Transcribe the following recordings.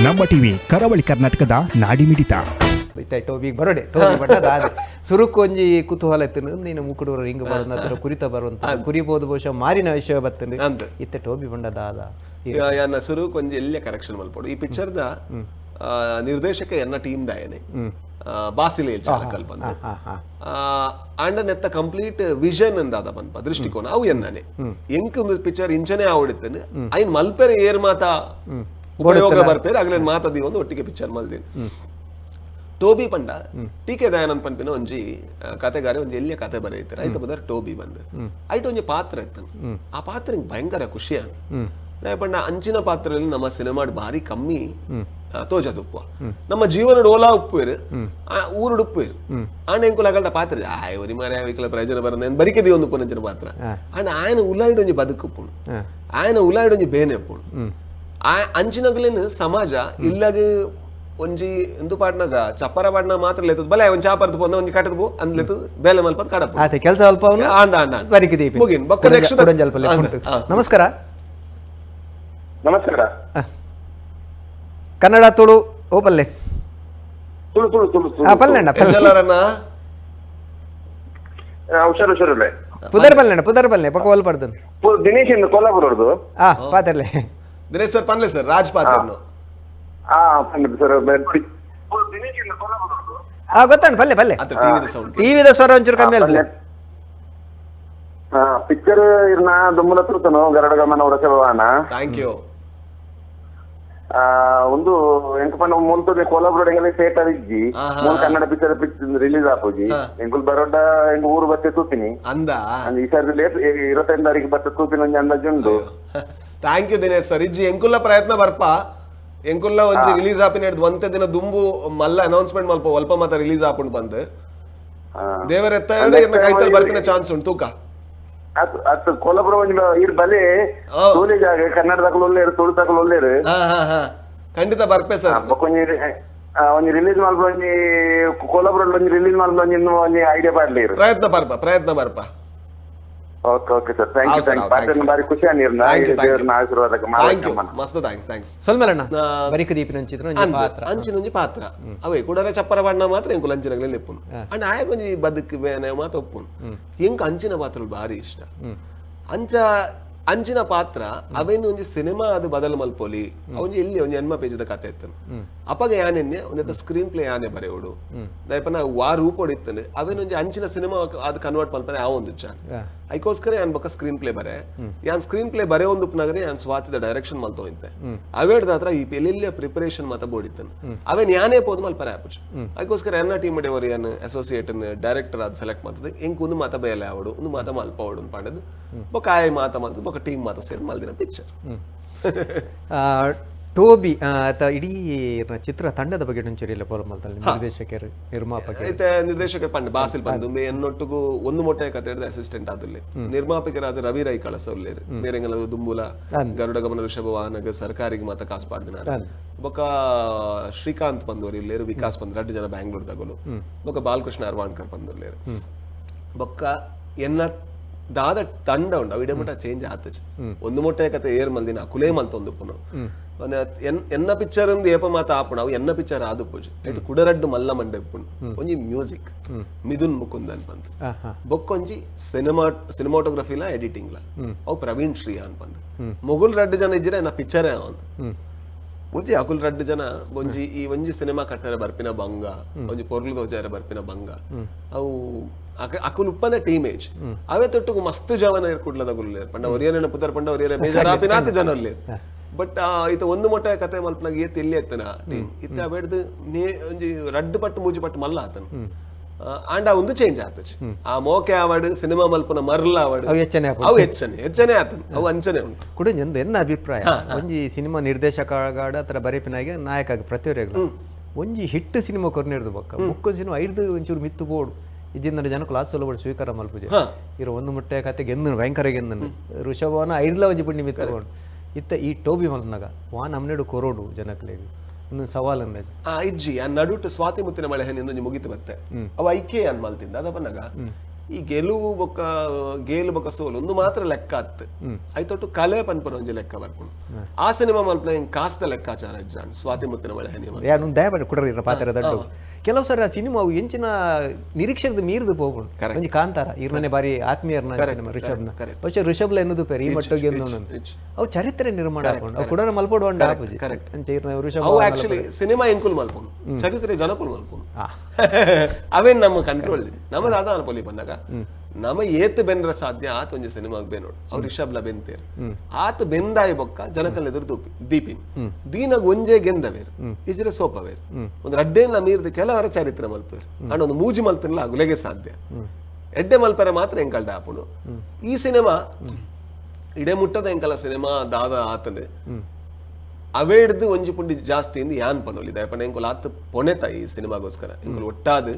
ನಮ್ಮ ಟಿವಿ ಕರಾವಳಿ ಕರ್ನಾಟಕದ ನಾಡಿಮಿಡಿತ. ಇತ್ತೆ ಟೋಬಿಗೆ ಬರೋಡೆ, ಟೋಬಿ ಬಟ್ಟ ದಾದೆ ಸುರುಕು ಒಂಜಿ ಕುತೂಹಲ ಇತ್ತು. ನೀನು ಮುಕ್ಕುಡೂರ ಹಿಂಗ್ ಬರೋದು ಹತ್ರ ಕುರಿತ ಬರುವಂತ ಕುರಿಬೋದು, ಬಹುಶಃ ಮಾರಿನ ವಿಷಯ ಬತ್ತಂದು. ಅಂದ್. ಇತ್ತೆ ಟೋಬಿ ಬಂಡ ದಾದ? ಯಾನ ಸುರುಕ್ ಒಂಜಿ ಎಲ್ಲೆ ಕರೆಕ್ಷನ್ ಮಲ್ಪೊಡು. ಈ ಪಿಕ್ಚರ್ದ ನಿರ್ದೇಶಕ ಎನ್ನ ಟೀಮ್ ದಾಯನೆ, ಬಾಸಿಲೆ ಚಾಲಕಲ್ ಬಂದು. ಹಾ ಹಾ ಆಂಡ ನೆತ್ತ ಕಂಪ್ಲೀಟ್ ವಿಷನ್ ಅಂದಾದ ಪನ್ಪ ದೃಷ್ಟಿಕೋನ ಅವು ಎನ್ನನೆ. ಎಂಕ್ ಒಂದು ಪಿಕ್ಚರ್ ಇಂಚನೆ ಆವಡಿತ್ತೇನೆ, ಐನ್ ಮಲ್ಪೆರೆ ಏರ್ ಮಾತ ಉಪಯೋಗ ಬರ್ಪೇರೆ ಅಗ್ಲೇನ್ ಮಾತ ಒಂದು ಒಟ್ಟಿಗೆ ಪಿಕ್ಚರ್ ಮಲ್ದಿನಿ. ಟೋಬಿ ಪಂಡ ಟಿ ಕೆ ದಯಾನಂದ್ ಪನ್ಪಿನ ಒಂಜಿ ಕತೆಗಾರೆ ಒಂಜಿ ಎಲ್ಲಿಯ ಕತೆ ಬರೆಯುತ್ತಾರೆ. ಐತ ಬದರ್ ಟೋಬಿ ಬಂದು ಐಟ್ ಒಂಜಿ ಪಾತ್ರ ಇತ್ತು. ಆ ಪಾತ್ರ ಇಂಕ್ ಭಯಂಕರ ಖುಷಿ ಆಂಡ್. ದಾಯೆ ಪಂಡ ಅಂಚಿನ ಪಾತ್ರದಲ್ಲಿ ನಮ್ಮ ಸಿನಿಮಾಡ್ ಭಾರಿ ಕಮ್ಮಿ ತೋಜದುಪ್ಪ. ನಮ್ಮ ಜೀವನಡ್ ಓಲಾ ಉಪ್ಪುವೆರ್, ಊರುಡು ಉಪ್ಪುವೆರ್. ಆಂಡ ಎಂಕುಲು ಅಗಲ್ಡ ಪಾತ್ರ ಆಯ್ ಒರಿ ಮಾರೆ ಅವಿಕಲ ಪ್ರಯೋಜನ ಬರಂದ ಬರಿಕೆ ದಿವೊಂದು ಉಪ್ಪುನಂಚಿನ ಪಾತ್ರ. ಆಂಡ ಆಯನ ಉಲಾಯ್ಡ್ ಒಂಜಿ ಬದುಕು ಉಪ್ಪುಂಡು, ಆಯನ ಉಲಾಯ್ಡ್ ಒಂಜಿ ಬೇನೆ ಉಪ್ಪುಂಡು. ಆ ಅಂಚಿನಗುಲೆನ್ ಸಮಾಜ ಇಲ್ಲಗ್ ಒಂಜಿ ಇಂದು ಪಾಡ್ನಾಗ ಚಪ್ಪರ ಪಾಡ್ನ ಮಾತ್ರ ಲೆತ್ತದ ಬಲೆ ಒಂಜಿ ಚಾಪರ್ದು ಪೋಂದ ಒಂಜಿ ಕಟ್ಟದ ಪೋ ಅಂದ್ ಲೆತ್ತದ ಬೇಲೆ ಮಲ್ಪದ್ ಕಡಪ. ಆತೆ ಕೆಲಸ ಅಲ್ಪ ಅವನು. ಆಂದ ಆಂದ ಆಂದ. ಬರಿಕೆ ದೀಪಿ. ಮುಗಿನ್ ಬೊಕ್ಕ ನೆಕ್ಸ್ಟ್ ಕುಡಂಜಲ್ಪ. ನಮಸ್ಕಾರ. ನಮಸ್ಕಾರ. ಕನ್ನಡ, ತುಳು, ಓ ಪಲ್ಲೆ? ತುಳು ತುಳು ತುಳು. ಆ, ಪಲ್ಲೆಣ್ಣ ಪಲ್ಲೆ. ಎಂಜಲರನ್ನ. ಹುಷಾರು, ಹುಷಾರುಳ್ಳೆ. ಪುದರ್ ಪಲ್ಲೆಣ್ಣ, ಪುದರ್ ಪಲ್ಲೆ, ಪಕ್ಕ ಒಲ್ ಪಡ್ದನ್. ದಿನೇಶ್ ಇಂದು ಕೊಲ್ಲಾಪುರವ್ರದ್ದು. ಆ ಪಾತರ್ಲೆ. ದಿನೇಶ್ ಸರ್, ಪನ್ಲೆ ಸರ್, ರಾಜ್ ಪಾತ್ರನು. ಹಾ, ಸರ್, ದಿನೇಶ್ ಇಂದು ಕೊಲ್ಲಾಪುರವ್ರದ್ದು. ಆ ಗೊತ್ತಣ್ಣ, ಪಲ್ಲೆ ಪಲ್ಲೆ. ಅಂತ ಟಿವಿದ ಸೌಂಡ್. ಟಿವಿದ ಸ್ವರ ಒಂಚೂರು ಕಮ್ಮಿ ಅಲ್ಲ. ಹಾ, ಪಿಕ್ಚರ್ ಇರ್ನ ದುಮ್ಮಲ ತೂತನು, ಗರಡ ಗಮನ ಉರಸಭಾನ. Thank you. ಒಂದು ಎಂಕ ಪಂಡ ಮುಲ್ತದೆ ಕೊಲ್ಲಾಪುರ ಎಂಗಲ ಥಿಯೇಟರ್ ಇಜ್ಜಿ. ಮೂಲ ಕನ್ನಡ ಪಿಕ್ಚರ್ ಪಿಕ್ಚರ್ ರಿಲೀಸ್ ಆಪುಜಿ. ಎಂಕುಲ್ ಬರೋಡ ಎಂಕ್ ಊರು ಬತ್ತೆ ತೂತಿನಿ. ಅಂದ. ಅಂದ್ ಈ ಸಾರಿ ಲೇಟ್, 25 ತಾರೀಕು ಬತ್ತೆ ತೂತಿನ ಒಂಜಿ ಅಂದಾಜು ಉಂಡು. Thank you Dinesh sir. ಇಜ್ಜಿ, ಎಂಕುಲ್ಲ ಪ್ರಯತ್ನ ಬರ್ಪ. ಎಂಕುಲ್ಲ ಒಂಜಿ ರಿಲೀಸ್ ಆಪಿನ ಹಿಡ್ದು ಒಂತೆ ದಿನ ದುಂಬು ಮಲ್ಲ ಅನೌನ್ಸ್ಮೆಂಟ್ ಮಲ್ಪ ಒಲ್ಪ ಮಾತ ರಿಲೀಸ್ ಆಪುಂಡು ಬಂದ್. ದೇವರೆತ್ತ ಎರಡು ಇರ್ನ ಕೈತಲ್ ಬರ್ಪಿನ ಚಾನ್ಸ್ ಉಂಟು ತೂಕ. ಅತ್ ಅತ್ ಕೊಲ್ಲಾಪುರ ಒಂಜಿ ಇರ್ ಬಲೆ. ತೂಲೆ ಜಾಗ, ಕನ್ನಡದಕುಲು ಉಲ್ಲೇರು, ತುಳುತಕುಲು ಉಲ್ಲೇರು. ಹಾ ಹಾ ಹಾ ಖಂಡಿತ ಬರ್ಪೆ ಸರ್. ಬೊಕ್ಕ ಒಂಜಿ ಒಂಜಿ ರಿಲೀಸ್ ಮಲ್ಪ, ಒಂಜಿ ಕೊಲ್ಲಾಪುರ ಒಂಜಿ ರಿಲೀಸ್ ಮಲ್ಪ, ಒಂಜಿ ಇನ್ನೂ ಒಂಜಿ ಐಡಿಯಾ ಪಾಡ್ಲಿರು. ಪ್ರಯತ್ನ ಬರ್ಪ, ಪ್ರಯತ್ನ ಬರ್ಪ. Okay okay sir, thank you. ಹೌದು sir, thank ಹೌದು, thanks you. sir. ಬಾರಿ ಖುಷಿ ಆನೀರ್ನ. Thank you, thank you. ದೇವರನ್ನ ಆಶೀರ್ವಾದಕ್ಕೆ thank you. ಮಾಡ. ಮಸ್ತ್ thanks, thanks. ಸೊಲ್ಮೆಲಣ್ಣ. ಬರಿಕ ದೀಪಿನ ಒಂಚಿತ್ರ ಒಂಜಿ ಪಾತ್ರ. ಅಂಚಿನ ಒಂಜಿ ಪಾತ್ರ ಅವೇ ಕುಡರೆ ಚಪ್ಪರ ಬಣ್ಣ ಮಾತ್ರ ಎಂಕುಲು ಅಂಚಿನಗ್ಲೆ ಲೆಪ್ಪುನು. ಅಂಡ್ ಆಯಗ್ ಒಂಜಿ ಬದುಕು ಬೇನೆ ಮಾತ ಒಪ್ಪುನು. ಎಂಕ್ ಅಂಚಿನ ಪಾತ್ರలు ಭಾರಿ ಇಷ್ಟ. ಅಂಚ ಅಂಚಿನ ಪಾತ್ರ ಅವೇನು ಒಂಜಿ ಸಿನಿಮಾ ಅದು ಬದಲು ಮಲ್ಪೊಲಿ. ಒಂಜಿ ಎಲ್ಲಿ ಒಂಜಿ ಎನ್ಮ ಪೇಜದ ಕತೆ ಇತ್ತು. ಅಪಗ ಯಾನೆನ್ನೆ ಒಂಜಿ ಸ್ಕ್ರೀನ್ ಪ್ಲೇ ಯಾನೆ ಬರೆಯೋಡು ದಯಪನ ವಾ ರೂಪೊಡು ಇತ್ತನು ಅವೇನೊಂಜಿ ಅಂಚಿನ ಸಿನಿಮಾ ಅದು ಕನ್ವರ್ಟ್ ಮಲ್ಪನೆ ಆ ಒಂದು ಜಾನ್. ಐಕೋಸ್ಕರ ಯಾನ್ ಬೊಕ್ಕ ಸ್ಕ್ರೀನ್ ಪ್ಲೇ ಬರೆ. ಯಾನ್ ಸ್ಕ್ರೀನ್ ಪ್ಲೇ ಬರೆ ಒಂದು ಉಪ್ಪುನಗರೆ ಯಾನ್ ಸ್ವಾತಿದ ಡೈರೆಕ್ಷನ್ ಮಲ್ತೋ ಇಂತೆ. ಅವೇಡ್ದ ಹತ್ರ ಈ ಎಲ್ಲೆಲ್ಲ ಪ್ರಿಪರೇಷನ್ ಮಾತ ಬೋಡಿತ್ತನು. ಅವೇನ್ ಯಾನೇ ಪೋದು ಮಲ್ಪರೆ ಆಪುಜಿ. ಐಕೋಸ್ಕರ ಎನ್ನ ಟೀಮ್ ಅವರು ಯಾನ್ ಅಸೋಸಿಯೇಟ್ ಡೈರೆಕ್ಟರ್ ಅದು ಸೆಲೆಕ್ಟ್ ಮಾಡ್ತದೆ. ಎಂಕ್ ಒಂದು ಮಾತ ಬೇಲೆ ಆವಡು, ಒಂದು ಮಾತ ಮಲ್ಪವಡು ಅಂತ ಪಂಡದು. ಬೊಕ್ಕ ಆಯ್ ಮಾತ ಮಲ್ತು ಬೊಕ್ಕ ಟೀಮ್ ಮಾತ ಸೇರಿ ಮಲ್ದಿನ ಪಿಕ್ಚರ್. ಟೋಬಿ ಆತ ಇಡೀ ಚಿತ್ರ ತಂಡದ ಬಗ್ಗೆ ಒಂಚೂರು ಇಲ್ಲ ಪೋಲ ಮಲ್ತಲ್ಲಿ, ನಿರ್ದೇಶಕರು, ನಿರ್ಮಾಪಕರು. ಐತೆ ನಿರ್ದೇಶಕರು ಪಂಡ ಬಾಸಿಲ್ ಬಂದು ಎನ್ನೊಟ್ಟಿಗೂ ಒಂದು ಮೊಟ್ಟೆ ಕತೆ ಹಿಡಿದ ಅಸಿಸ್ಟೆಂಟ್ ಆದುಲ್ಲೆ. ನಿರ್ಮಾಪಕರಾದ ರವಿ ರೈ ಕಳಸ ಉಲ್ಲೇರು, ಮೇರೆಂಗಲ ದುಂಬುಲ ಗರುಡ ಗಮನ ಋಷಭ ವಾಹನಗ ಸರ್ಕಾರಿಗೆ ಮಾತ ಕಾಸು ಪಾಡ್ದಿನ. ಬೊಕ್ಕ ಶ್ರೀಕಾಂತ್ ಬಂದವರು ಇಲ್ಲೇರು, ವಿಕಾಸ್ ಬಂದ್ರು, ರಡ್ಡು ಜನ ಬ್ಯಾಂಗ್ಳೂರ್ ದಗಲು. ಬೊಕ್ಕ ಬಾಲಕೃಷ್ಣ ಅರ್ವಾಣ್ಕರ್ ಬಂದುಲ್ಲೇರು. ಬೊಕ್ಕ ಎನ್ನ ದಾದ ತಂಡ ಉಂಡು, ಅವು ಇಡಮುಟ ಚೇಂಜ್ ಆತಜ್. ಒಂದು ಮೊಟ್ಟೆ ಕತೆ ಏರ್ ಮಲ್ದಿನ ಅಕುಲೇ ಮಲ್ತೊಂದು ಉಪ್ಪುನು. ಎನ್ನ ಪಿಕ್ಚರ್ ಅಂದ್ ಏಪ ಮಾತ ಆಪುಣ ಅವು ಎನ್ನ ಪಿಕ್ಚರ್ ಆದುಪ್ಪುಜಿ. ಐಟ್ ಕುಡರಡ್ಡು ಮಲ್ಲ ಮಂಡೆ ಉಪ್ಪುಂಡು. ಒಂಜಿ ಮ್ಯೂಸಿಕ್ ಮಿಥುನ್ ಮುಕುಂದನ್ ಪಂದ್. ಹಾ ಹಾ ಬೊಕ್ಕೊಂಜಿ ಸಿನಿಮಾಟೋಗ್ರಫಿಲ ಎಡಿಟಿಂಗ್ಲ ಅವು ಪ್ರವೀಣ್ ಶ್ರೀಯಾನ್ ಪಂದ್. ಮೊಗುಲ್ ರಡ್ಡು ಜನ ಇಜ್ಜಿರ ಎನ್ನ ಪಿಕ್ಚರೇ ಅವನ್. ಒಂಜಿ ಅಕುಲ್ ರಡ್ಡು ಜನ ಒಂಜಿ ಈ ಒಂಜಿ ಸಿನಿಮಾ ಕಟ್ಟರೆ ಬರ್ಪಿನ ಬಂಗ, ಒಂಜಿ ಪೊರ್ಲು ತೋಜಾರೆ ಬರ್ಪಿನ ಬಂಗ. ಅವು ಅಕುಲ್ ಉಪ್ಪಂದ ಟೀಮ್ ಏಜ್ ಅವೇ ತೊಟ್ಟುಗು ಮಸ್ತ್ ಜವನ ಕುಡ್ಲದ ಪಂಡ ಒರಿಯನ ಪುದರ್ ಪಂಡ ಒರಿಯರ ಬೇಜಾರಾಪಿನಾತ ಜನ ಉಲ್ಲೇರ್. ಬಟ್ ಇತ ಒಂದು ಮೊಟ್ಟೆ ಕತೆ ಮಲ್ಪನಾಗ ಏತ್ ಎಲ್ಲಿ ಎತ್ತನ ಟೀಮ್ ಇತ್ತ ಅವೆಡ್ದು ನೇ ಒಂಜಿ ರಡ್ಡು ಪಟ್ಟು ಮೂಜಿ ಪಟ್ಟು ಮಲ್ಲ ಆತನು. ಆಂಡ ಒಂದು ಚೇಂಜ್ ಆತಚ್. ಆ ಮೋಕೆ ಆವಡ್, ಸಿನಿಮಾ ಮಲ್ಪನ ಮರ್ಲ ಆವಡ್, ಅವು ಹೆಚ್ಚನೆ ಆಪುಂಡು. ಅವು ಹೆಚ್ಚನೆ ಹೆಚ್ಚನೆ ಆತನು, ಅವು ಅಂಚನೆ ಉಂಟು. ಕುಡೊಂಜಿ ಒಂದು ಎನ್ನ ಅಭಿಪ್ರಾಯ, ಒಂಜಿ ಸಿನಿಮಾ ನಿರ್ದೇಶಕ ಆಗಾಡ ಅತ್ರ ಬರೆಪಿನಾಗೆ ನಾಯಕ ಪ್ರತಿಯೊರಿಯಗ್ಲ ಒಂಜಿ ಹಿಟ್ ಸಿನಿಮಾ ಕೊರ್ನಿರ್ದು ಬೊಕ್ಕ ಬೊಕ್ಕೊಂಜಿ ಸಿನಿಮಾ ಐಡ್ದು ಒಂಚೂರು ಮಿತ್ತು ಬೋಡು. ಇಜ್ಜಿಂದ ಜನಕ್ಕುಲು ಆತ್ ಸುಲಭ ಸ್ವೀಕಾರ ಮಲ್ಪುಜೆ. ಇರ ಒಂದು ಮುಟ್ಟೆ ಕತೆ ಗೆಂದನು, ಭಯಂಕರ ಗೆಂದನು. ಋಷಭವನ ಐಡ್ಲ ಒಂಜಿ ಪುಣ್ಯ ಮಿತ್ತು ಬೋಡು. ಇತ್ತ ಈ ಟೋಬಿ ಮಲ್ಪನಾಗ ವಾ ನಮ್ನೆಡು ಕೊರೋಡು ಜನಕ್ಲೆಗ್ ಒಂದು ಸವಾಲ್ ಅಂದಾಜು. ಆ ಇಜ್ಜಿ, ಆ ನಡುಟು ಸ್ವಾತಿ ಮುತ್ತಿನ ಮಳೆ ಹೆಣ್ಣಿಂದ ಒಂಜಿ ಮುಗಿತು ಬತ್ತೆ. ಅವ ಐಕೆ ಅನ್ ಮಲ್ತಿಂದ ಅದ ಬನ್ನಗ ಈ ಗೆಲುವು ಬೊಕ್ಕ ಗೇಲು ಬೊಕ್ಕ ಸೋಲು ಒಂದು ಮಾತ್ರ ಲೆಕ್ಕ ಅತ್ತು ಐತೊಟ್ಟು ಕಲೆ ಪನ್ಪುನ ಒಂಜಿ ಲೆಕ್ಕ ಬರ್ಪುಂಡು. ಆ ಸಿನಿಮಾ ಮಲ್ಪನ ಎಂಕ್ ಕಾಸ್ದ ಲೆಕ್ಕಾಚಾರ ಇಜ್ಜಾಂಡ್ ಸ್ವಾತಿ ಮುತ್ತಿನ ಮಳೆ ಹನಿ ಯಾನು ದಯಮಾಡಿ ಕುಡರಿ ಪಾತ್ರ ದಡ್ಡು. ಕೆಲವು ಸರಿ ಆ ಸಿನಿಮಾ ಎಂಚಿನ ನಿರೀಕ್ಷೆದ ಮೀರಿದು ಹೋಗುಂಡು. ಒಂಜಿ ಕಾಂತಾರ ಇರ್ನೇ ಬಾರಿ ಆತ್ಮೀಯರ್ನ ಸಿನಿಮಾ ರಿಷಬ್ನ, ಬಹುಶಃ ರಿಷಬ್ಲ ಎನ್ನುದು ಪೇರು ಈ ಮಟ್ಟಗೆ ಅವು ಚರಿತ್ರೆ ನಿರ್ಮಾಣ ಆಪುಂಡು. ಅವು ಕುಡರ ಮಲ್ಪೊಡು ಅಂಡ ಆಪುಜಿ. ಅಂಚ ಇರ್ನ ರಿಷಬ್ ಅವು ಆಕ್ಚುಲಿ ಸಿನಿಮಾ ಎಂಕುಲ್ ಮಲ್ಪುನು, ಚರಿತ್ರೆ ಜನಕುಲ್ ಮಲ್ಪುನು, ಅವೇನ್ ನಮ್ಮ ಕಂಟ್ರೋಲ್. ನಮ್ಮ ದಾದ ಅನ್ಪೊಲಿ ಬಂದಾಗ ನಮ ಏತ್ ಬೆನ್ರ ಸಾಧ್ಯ ಆತ ಒಂಜಿ ಸಿನಿಮಾಗ್ ಬೇನೋಡು. ಅವ್ರು ರಿಷಬ್ಲ ಬೆಂತೇರು ಆತ ಬೆಂದಾಯಿ ಬೊಕ್ಕ ಜನಕಲ್ ಎದುರು ದೂಪಿ ದೀಪಿನ್ ದೀನಗ್ ಒಂಜೇ ಗೆಂದವೇರು ಇಜ್ರೆ ಸೋಪವೇರು ಒಂದು ರಡ್ಡೇನ್ಲ ಮೀರ್ದು ಕೆಲವರ ಚರಿತ್ರೆ ಮಲ್ಪೇರು. ಅಂಡ್ ಒಂದು ಮೂಜಿ ಮಲ್ತಿನ್ಲ ಅಗುಲೆಗೆ ಸಾಧ್ಯ. ಎಡ್ಡೆ ಮಲ್ಪರೆ ಮಾತ್ರ ಎಂಕಲ್ಡ ಆಪುಂಡು. ಈ ಸಿನಿಮಾ ಇಡೆ ಮುಟ್ಟದ ಎಂಕಲ ಸಿನಿಮಾ ದಾದ ಆತಂದು ಅವೇಡ್ದು ಒಂಜಿ ಪುಂಡಿ ಜಾಸ್ತಿ ಇಂದು ಯಾನ್ ಪನೊಲಿ ದಯಪಂಡ ಎಂಕುಲು ಆತ್ ಪೊಣೆತ ಈ ಸಿನಿಮಾಗೋಸ್ಕರ ಎಂಕುಲು ಒಟ್ಟಾದ್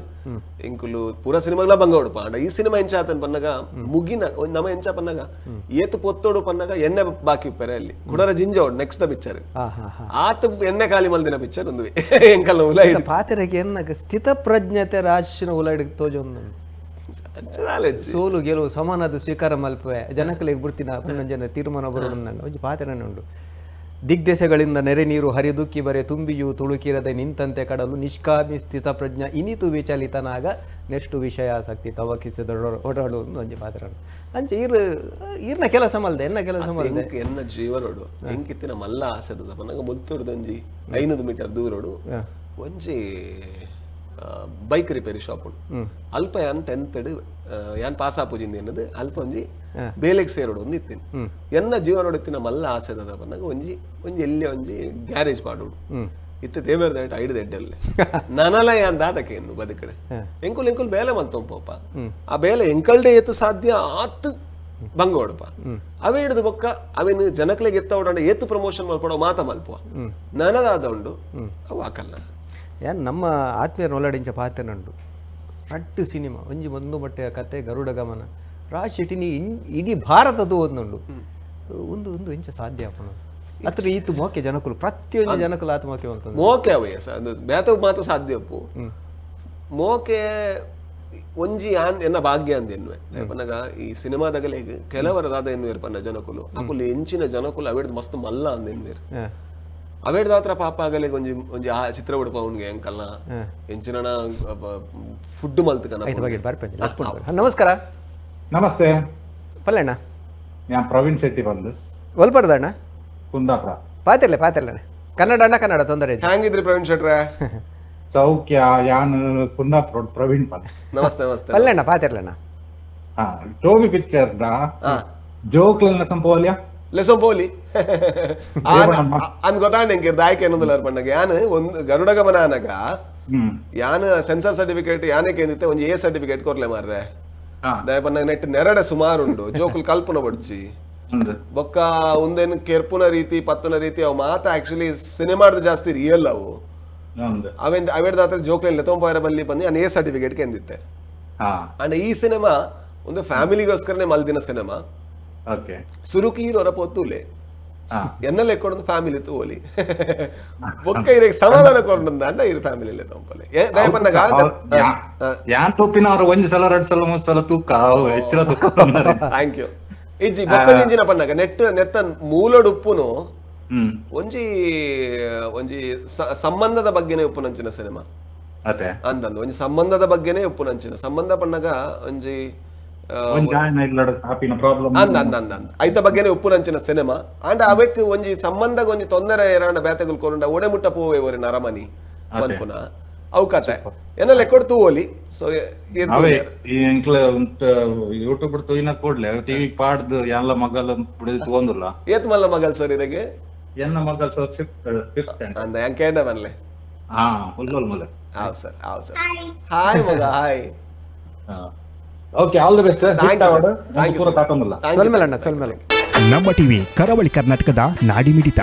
ಎಂಕುಲು ಪೂರ ಸಿನಿಮಾಗ್ಲ ಬಂಗ ಉಡುಪ. ಅಂಡ ಈ ಸಿನಿಮಾ ಎಂಚ ಆತನ್ ಪನ್ನಗ ಮುಗಿನ ನಮ ಎಂಚ ಪನ್ನಗ ಏತು ಪೊತ್ತೋಡು ಪನ್ನಗ ಎಣ್ಣೆ ಬಾಕಿ ಉಪ್ಪೆರೆ ಅಲ್ಲಿ ಕುಡರ ಜಿಂಜ next the picture ಆತ ಎಣ್ಣೆ ಖಾಲಿ ಮಲ್ದಿನ ಪಿಕ್ಚರ್ ಒಂದು ಎಂಕಲ್ನ ಉಲ ಪಾತೆರಕ್ಕೆ ಎನ್ನಗ ಸ್ಥಿತ ಪ್ರಜ್ಞತೆ ರಾಶಿನ ಉಲ ಹಿಡಿದು ತೋಜೊಂದು ಸೋಲು ಗೆಲುವು ಸಮಾನದ ಸ್ವೀಕಾರ ಮಲ್ಪೆ ಜನಕಲಿಗೆ ಬಿಡ್ತಿನ ಪನ್ನೊಂಜನ ತೀರ್ಮಾನ ಬರೋಣ ಒಂಜಿ ಪಾತೆರನೆ ಉಂಡು. ದಿಗ್ದೆಸೆಗಳಿಂದ ನೆರೆ ನೀರು ಹರಿದುಕ್ಕಿ ಬರೆ ತುಂಬಿಯು ತುಳುಕಿರದೆ ನಿಂತಂತೆ ಕಡಲು ನಿಷ್ಕಾಮಿ ಸ್ಥಿತ ಪ್ರಜ್ಞ ಇನಿತು ವಿಚಲಿತನಾಗ ನೆಕ್ಸ್ಟ್ ವಿಷಯಾಸಕ್ತಿ ತವಕಿಸಿದ ಓಡಾಡು ಒಂಜಿ ಪಾತ್ರ. ಅಂಚೆ ಈರ್ನ ಕೆಲಸ ಮಲ್ದೆ ಎನ್ನ ಕೆಲಸ ಮಲ್ದೆ ಎನ್ನ ಜೀವನೋಡು ಎಂಕಿತ್ತಿನ ಮಲ್ಲ ಆಸೆ ಪನ್ನಗ ಮುಲ್ತೊಡ್ದು ಒಂಜಿ 500 ಮೀಟರ್ ದೂರೋಡು ಒಂಜಿ bike repair shop ಉಂಡು. ಅಲ್ಪ ಯಾನ್ 10th ಯಾನ್ ಪಾಸ್ ಆಪುಜಿಂದ ಎನ್ನದು ಅಲ್ಪ ಒಂಜಿ ಬೇಲೆಗ್ ಸೇರೋಡು ಒಂದು ಇತ್ತಿನ. ಎನ್ನ ಜೀವನೋಡು ಇತ್ತಿನ ಮಲ್ಲ ಆಸೆ ಪನ್ನಗ ಒಂಜಿ ಒಂಜಿ ಎಲ್ಲಿ ಒಂಜಿ ಗ್ಯಾರೇಜ್ ಪಾಡೋಡು ಇತ್ತ ದೇವರ ದಯಟ ಐದು ಎಡ್ಡಲ್ಲೇ ನನಲ ಯಾನ್ ದಾದಕ್ಕೆ ಎನ್ನು ಬದುಕಡೆ ಎಂಕುಲ್ ಎಂಕುಲ್ ಬೇಲೆ ಮಲ್ತೊಂಪೋಪ ಆ ಬೇಲೆ ಎಂಕಲ್ಡೆ ಏತು ಸಾಧ್ಯ ಆತ್ ಬಂಗೋಡಪ್ಪ ಅವೇ ಹಿಡಿದು ಬೊಕ್ಕ ಅವೇನು ಜನಕ್ಲೆಗೆ ಎತ್ತ ಓಡಾಡ ಏತು ಪ್ರಮೋಷನ್ ಮಲ್ಪಡೋ ಮಾತ ಮಲ್ಪುವ ನನಲಾದ ಉಂಡು ಅವು ಹಾಕಲ್ಲ. ಯಾನ್ ನಮ್ಮ ಆತ್ಮೀಯರ ಒಲಡಿಂಚ ಪಾತೆನಂಡು ರಟ್ಟು ಸಿನಿಮಾ ಒಂಜಿ ಒಂದು ಮಟ್ಟೆಯ ಕತೆ ಗರುಡ ಗಮನ ರಾಜ್ ಶೆಟ್ಟಿನಿ ಇಡೀ ಭಾರತದ ಒಂದುಂಡು ಒಂದು ಒಂದು ಇಂಚ ಸಾಧ್ಯ ಆಪುನ ಅತ್ರ ಈತು ಮೋಕೆ ಜನಕುಲು ಪ್ರತಿಯೊಂದು ಜನಕುಲು ಆತ ಮೋಕೆ ಅಂತ ಮೋಕೆ ಅವೇ ಬೇತ ಮಾತ್ರ ಸಾಧ್ಯ ಅಪ್ಪು ಮೋಕೆ ಒಂಜಿ ಯಾನ್ ಎನ್ನ ಭಾಗ್ಯ ಅಂದ ಎನ್ನುವೆ ಪನ್ನಗ ಈ ಸಿನಿಮಾದಾಗಲೇ ಕೆಲವರ ದಾದ ಎನ್ನುವೇರು ಪನ್ನ ಜನಕುಲು ಅಕುಲು ಎಂಚಿನ ಜನಕುಲು ಅವೇಡ್ದು ಮಸ್ತ್ ಮಲ್ಲ ಅಂದ ಎನ್ನುವೇರು ಅವೇಡ್ದಾತ್ರ ಪಾಪ ಆಗಲೇ ಒಂಜಿ ಒಂಜಿ ಆ ಚಿತ್ರ ಉಡುಪ ಅವನಿಗೆ ಅಂಕಲ್ನ ಎಂಚಿನ ಫುಡ್ ಮಲ್ತಕನ. ನಮಸ್ಕಾರ. ನಮಸ್ತೆ ಪಲ್ಲಣ್ಣ. ನಾನು ಪ್ರವೀಣ್ ಶೆಟ್ಟಿ ಬಂದು ಒಲ್ಪಡ್ದಣ್ಣ ಕುಂದಾಪುರ. ಪಾತಿರ್ಲೆ ಪಾತಿರ್ಲೆ ಕನ್ನಡ ಅಣ್ಣ ಕನ್ನಡ ತೊಂದರೆ ಹ್ಯಾಂಗಿದ್ರಿ ಪ್ರವೀಣ್ ಶೆಟ್ರೆ? ಸೌಖ್ಯ. ಯಾನ್ ಕುಂದಾಪುರ ಪ್ರವೀಣ್ ಪಲ್. ನಮಸ್ತೆ ನಮಸ್ತೆ ಪಲ್ಲಣ್ಣ ಪಾತಿರ್ಲಣ್ಣ. ಹಾ ಟೋವಿ ಪಿಕ್ಚರ್ ಜೋಕ್ಲನ್ನ ಸಂಪೋಲಿಯಾ ಲೆಸೊಂಪೋಲಿ ಅನ್ ಗೊತ್ತಾಂಡ್ ಎಂಕಿರ್ದ ಆಯ್ಕೆ ಏನೊಂದುಲ್ಲ ಪಣ್ಣಗ ಯಾನ್ ಒಂದು ಗರುಡ ಗಮನ ಅನಗ ಯಾನ್ ಸೆನ್ಸರ್ ಸರ್ಟಿಫಿಕೇಟ್ ಯಾನೇ ಕೇಂದಿತ್ತೆ ಒಂಜಿ ಎ ಸರ್ಟಿಫಿಕೇಟ್ ಕೊರ್ಲೆ ಮಾರ್ರೆ ದಯಪನ್ನ ನೆಟ್ ನೆರಡೆ ಸುಮಾರು ಉಂಡು ಜೋಕುಲ್ ಕಲ್ಪನ ಬಡ್ಚಿ ಬೊಕ್ಕ ಒಂದೇನು ಕೆರ್ಪುನ ರೀತಿ ಪತ್ತುನ ರೀತಿ ಅವು ಮಾತ ಆಕ್ಚುಲಿ ಸಿನಿಮಾದ ಜಾಸ್ತಿ ರಿಯಲ್ ಅವು ಅವೇನ್ ಅವೇಡ್ದಾತ್ರ ಜೋಕ್ಲೆನ್ ಲೆತೊಂಪಾಯರ ಬಲ್ಲಿ ಬಂದು ನಾನು ಎ ಸರ್ಟಿಫಿಕೇಟ್ ಕೆಂದಿತ್ತೆ. ಅಂಡ್ ಈ ಸಿನಿಮಾ ಒಂದು ಫ್ಯಾಮಿಲಿಗೋಸ್ಕರನೇ ಮಲ್ದಿನ ಸಿನಿಮಾ. ಸುರುಕಿ ಹೀರೋರ ಪೊತ್ತುಲೆ ಎನ್ನ ಲೆಕ್ಕೊಂದು ಫ್ಯಾಮಿಲಿ ತೋಲಿ ಬೊಕ್ಕ ಇರಕ್ಕೆ ಸಮಾಧಾನ ಕೊರಂಡ ಅಂಡ ಇರು ಫ್ಯಾಮಿಲಿ ತೊಂಪಲೆ ದಯಪನ್ನಗ ಯಾನ್ ಟೋಪಿನ ಅವರು ಒಂಜಿ ಸಲ ಎರಡು ಸಲ ಮೂರು ಸಲ ತೂಕ ಹೆಚ್ಚಿನ ತೂಕ. Thank you. ಇಜ್ಜಿ ಬೊಕ್ಕ ಇಂಜಿನ ಪನ್ನಗ ನೆಟ್ ನೆತ್ತ ಮೂಲಡುಪ್ಪುನು ಒಂಜಿ ಒಂಜಿ ಸಂಬಂಧದ ಬಗ್ಗೆನೇ ಉಪ್ಪುನಂಚಿನ ಸಿನಿಮಾ ಅಂದಂದು ಒಂಜಿ ಸಂಬಂಧದ ಬಗ್ಗೆನೇ ಉಪ್ಪುನಂಚಿನ ಸಂಬಂಧ ಪನ್ನಗ ಒಂಜಿ ಅಂದ ಅಂದ ಅಂದ ಅಂದ ಐತ ಬಗ್ಗೆನೇ ಉಪ್ಪುನಂಚಿನ ಸಿನಿಮಾ. ಅಂಡ್ ಅವೆಕ್ ಒಂಜಿ ಸಂಬಂಧಗ್ ಒಂಜಿ ತೊಂದರೆ ಏರಾಂಡ ಬೇತೆಗುಲ್ ಕೊರುಂಡ ಒಡೆ ಮುಟ್ಟ ಪೋವೆ ಒರಿ ನರಮನಿ ಮನ್ಪುನ ಅವು ಕತೆ ಎನ್ನ ಲೆಕ್ಕೊಡ್ ತೂವೊಲಿ. ಸೊ ಅವೇ ಎಂಕ್ಲ ಯೂಟ್ಯೂಬ್ ತೂಯಿನ ಕೂಡ್ಲೆ ಟಿವಿ ಪಾಡ್ದು ಯಾನ್ಲ ಮಗಲ್ ಬಿಡುದು ತೂವೊಂದುಲ್ಲ. ಏತ್ ಮಲ್ಲ ಮಗಲ್ ಸರ್ ಇರೆಗೆ? ಎನ್ನ ಮಗಲ್ sir fifth standard ಅಂದ ಯಾನ್ ಕೇಂಡ ಬನ್ಲೆ. ಹಾ ಉಲ್ಲೋಲ್ ಮಲೆ. ಹಾವ್ ಸರ್ ಹಾವ್ ಸರ್. ಹಾಯ್ ಮಗ hi. Okay all the best. Thank you thank you. ಪೂರ ತಾಕೊಂದುಲ್ಲ. ಸೊಲ್ಮೆಲಣ್ಣ ಸೊಲ್ಮೆಲ. ನಮ್ಮ ಟಿವಿ ಕರಾವಳಿ ಕರ್ನಾಟಕದ ನಾಡಿಮಿಡಿತ.